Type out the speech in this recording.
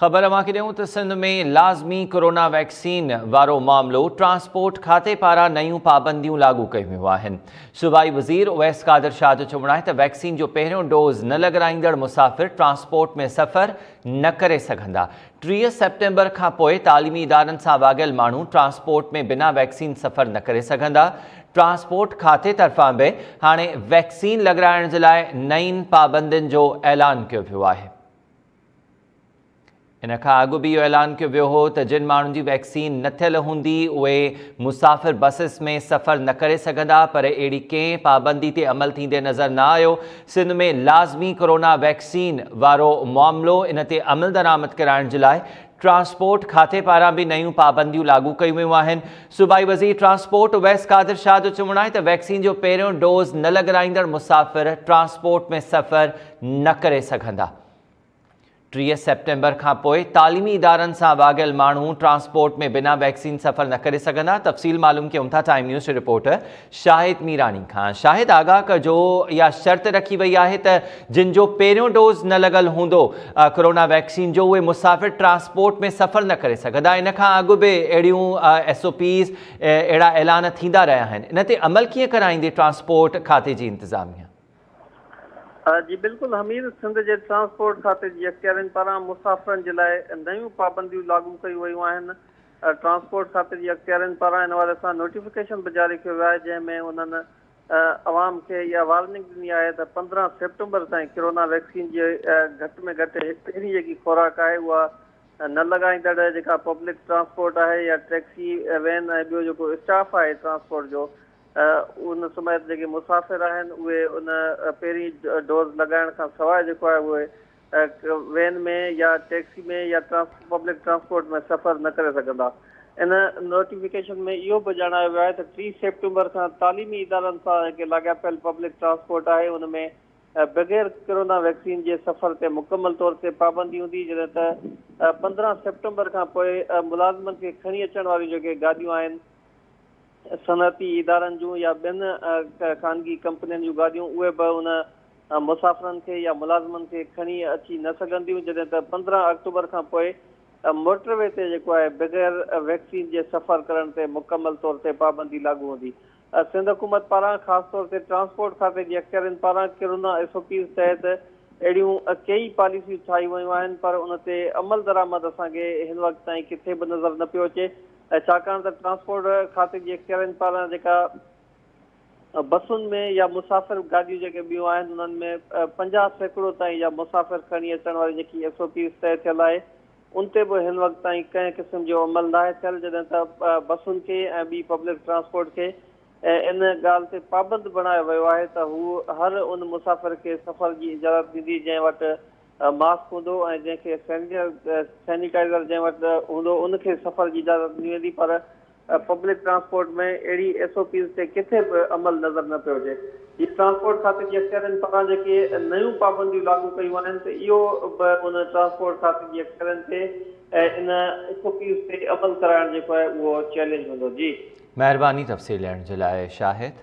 خبر اوهان کي ڏيون ته سنڌ ۾ لازمي ڪورونا ويڪسين وارو معاملو ٽرانسپورٽ کاتي پاران نيون پابنديون لاڳو ڪيون ويون آهن. صوبائي وزير اويس قادر شاهه جو چوڻ آهي ته ويڪسين جو پهريون ڊوز نه لڳرائيندڙ مسافر ٽرانسپورٽ ۾ سفر نه ڪري سگهندا. 30 سيپٽمبر کان پوء تعليمي ادارن سان واڳيل ماڻهو ٽرانسپورٽ ۾ بنا ويڪسين سفر نه ڪري سگهندا. ٽرانسپورٽ کاتي طرفان به هاڻي ويڪسين لڳرائڻ جي لاء نين پابندين جو اعلان ڪيو ويو آهي. ان کان اڳ به اهو اعلان ڪيو ويو هو ته جن ماڻهن جي ويڪسين نه ٿيل هوندي اهي مسافر بسز ۾ سفر نه ڪري سگهندا پر اهڙي ڪنهن پابندي تي عمل ٿيندي نظر نه آيو. سنڌ ۾ لازمي ڪورونا ويڪسين وارو معاملو ان تي عملدرآمد ڪرائڻ جي لاء ٽرانسپورٽ کاتي پاران به نيون پابنديون لاڳو ڪيون ويون آهن. صوبائي وزير ٽرانسپورٽ اويس قادر شاهه جو چوڻ آهي ته ويڪسين جو پهريون ڊوز نه لڳرائيندڙ مسافر ٽرانسپورٽ ۾ سفر نه ڪري سگهندا. 30 سيپٽمبر کان پوء تعليمي ادارن سان واڳيل ماڻهو ٽرانسپورٽ ۾ بنا ويڪسين سفر نه ڪري سگهندا. تفصيل معلوم ڪيون ٿا ٽائيم نيوز جي رپورٽر شاهد ميراڻي کان. شاهد آگاهه ڪجو اها شرط رکي وئي آهي ته جن جو پهريون ڊوز نه لڳل هوندو ڪورونا ويڪسين جو اهي مسافر ٽرانسپورٽ ۾ سفر نه ڪري سگهندا. ان کان اڳ به اهڙيون ايس او پيز اهڙا اعلان ٿيندا رهيا آهن ان تي عمل ڪيئن ڪرائيندي ٽرانسپورٽ کاتي جي انتظاميا؟ جي بلڪل حميد، سنڌ جي ٽرانسپورٽ کاتي جي اختيارين پاران مسافرن جي لاء نيون پابنديون لاڳو ڪيون ويون آهن. ٽرانسپورٽ کاتي جي اختيارين پاران ان حوالي سان نوٽيفڪيشن به جاري ڪيو ويو آهي جنهن ۾ انهن عوام کي اها وارننگ ڏني آهي ته 15 سيپٽمبر تائين ڪرونا ويڪسين جي گهٽ ۾ گهٽ پهرين جيڪي خوراڪ آهي اها نه لڳائيندڙ جيڪا پبلڪ ٽرانسپورٽ آهي يا ٽيڪسي وين ۽ ٻيو جيڪو اسٽاف آهي ٽرانسپورٽ جو ان سميت جيڪي مسافر آهن اهي ان پهرين ڊوز لڳائڻ کان سواء جيڪو آهي اهي وين ۾ يا ٽيڪسي ۾ يا پبلڪ ٽرانسپورٽ ۾ سفر نه ڪري سگهندا. ان نوٽيفڪيشن ۾ اهو به ڄاڻايو ويو آهي ته 30 سيپٽمبر کان تعليمي ادارن سان جيڪي لاڳاپيل پبلڪ ٽرانسپورٽ آهي ان ۾ بغير ڪرونا ويڪسين جي سفر تي مڪمل طور تي پابندي هوندي جڏهن ته 15 سيپٽمبر کان پوء ملازمن کي کڻي اچڻ واريون جيڪي گاڏيون آهن صنعتي ادارن جون يا ٻين خانگي ڪمپنين جون گاڏيون اهي به ان مسافرن کي يا ملازمن کي کڻي اچي نه سگهنديون جڏهن ته 15 آڪٽوبر کان پوء موٽر وي تي جيڪو آهي بغير ويڪسين جي سفر ڪرڻ تي مڪمل طور تي پابندي لاڳو هوندي. سنڌ حڪومت پاران خاص طور تي ٽرانسپورٽ کاتي جي اختيارين پاران ڪرونا ايس او پيز تحت اهڙيون ڪيئي پاليسيون ٺاهيون ويون آهن پر ان تي عملدرآمد اسان کي هن وقت تائين ڪٿي به نظر نه پيو اچي ڇاڪاڻ ته ٽرانسپورٽ کاتي جي اختيارين پاران جيڪا بسن ۾ يا مسافر گاڏيون جيڪي ٻيون آهن انهن ۾ 50% تائين يا مسافر کڻي اچڻ واري جيڪي ايس او پيز طئي ٿيل آهي ان تي به هن وقت تائين ڪنهن قسم جو عمل ناهي ٿيل جڏهن ته بسن کي ۽ ٻي پبلڪ ٽرانسپورٽ کي ان ڳالهه تي پابند بڻايو ويو آهي ته هو هر ان مسافر کي سفر جي اجازت ڏيندي جنهن وٽ ماسڪ هوندو ۽ جنهن کي سينيٽائيزر جنهن وٽ هوندو ان کي سفر جي اجازت ڏني ويندي پر پبلڪ ٽرانسپورٽ ۾ اهڙي ايس او پيز تي ڪٿي به عمل نظر نه پيو اچي. هي ٽرانسپورٽ کاتي جي اختيارين پاران جيڪي نيون پابنديون لاڳو ڪيون آهن ته اهو به ان ٽرانسپورٽ کاتي جي اختيارين تي ان ايس او پيز تي عمل ڪرائڻ جيڪو آهي اهو چئلينج هوندو. جي. مهرباني تفصيل ڏيڻ جي لاء شاهد.